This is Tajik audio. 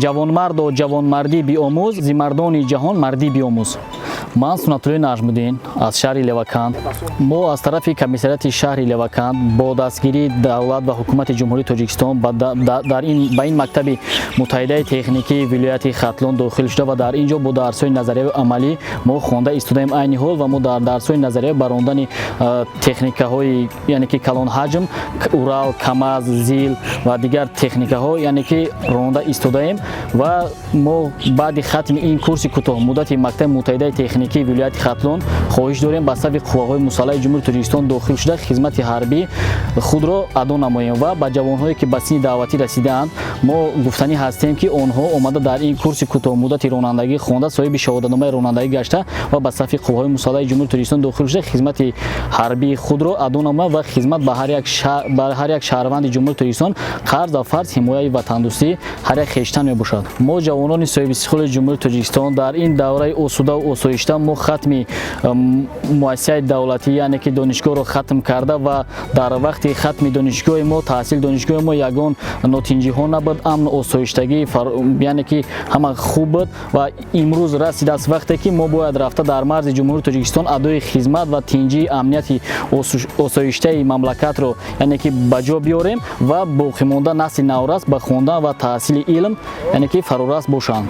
Ҷавонмардо, ҷавонмардӣ биомӯз, зи мардони ҷаҳон мардӣ биомӯз. Ман Сунатуллои Наҷмуддин аз шаҳри Леваканд. Мо аз тарафи комиссариати шаҳри Леваканд бо дастгирии давлат ва ҳукумати Ҷумҳурии Тоҷикистон ба ин мактаби муттаҳидаи техникии вилояти Хатлон дохил шуда ва дар ин ҷо бо дарсҳои назарияву амалӣ мо хонда истодаем айни ҳол. Ва мо дар дарсҳои назария ба рондани техникаҳои, яъне ки калонҳаҷм, Урал, Камаз, ЗИЛ ва дигар техникаҳо, яъне ки ронда истодаем. Ва мо баъди хатми ин курси кӯтоҳмуддати мактаби муттаҳидаи техникии вилояти Хатлон хоҳиш дорем ба сафи қувваҳои мусаллаҳи Ҷумҳурии Тоҷикистон дохил шуда, хизмати ҳарбӣ худро адо намоем. Ва ба ҷавонҳое, ки ба синни даъватӣ расидаанд, мо гуфтанӣ ҳастем, ки онҳо омада дар ин курси кӯтоҳмуддати ронандагӣ хонда, соҳиби шаҳодатномаи ронандагӣ гашта ва ба сафи қувваҳои мусаллаҳи Ҷумҳурии Тоҷикистон дохил шуда, хизмати ҳарбии худро адо намояд. Ва хизмат ба ҳар як шаҳрванди Ҷумҳурии Тоҷикистон қарз ва фарз ҳимояи ватандӯстӣ ҳар як хештан мебошад. Мо, ҷавонони соҳибистиқлоли Ҷумҳурии Тоҷикистон, дар ин давраи осудаву осоишта мо хатми муассисаи давлатӣ, яъне ки донишгоҳро хатм карда ва дар вақти хатми донишгоҳи мо, таҳсили донишгоҳи мо ягон нотинҷиҳо набуд, амну осоиштагӣ, яъне ки ҳама хуб буд. Ва имрӯз расидааст вақте ки мо бояд рафта дар марзи Ҷумҳурии Тоҷикистон адои хизмат ва тинҷии амнияти осоиштаи мамлакатро, яъне ки ба ҷо биёрем ва боқимонда насли наврас ба хондан ва таҳсили илм, яъне ки фарорас бошанд.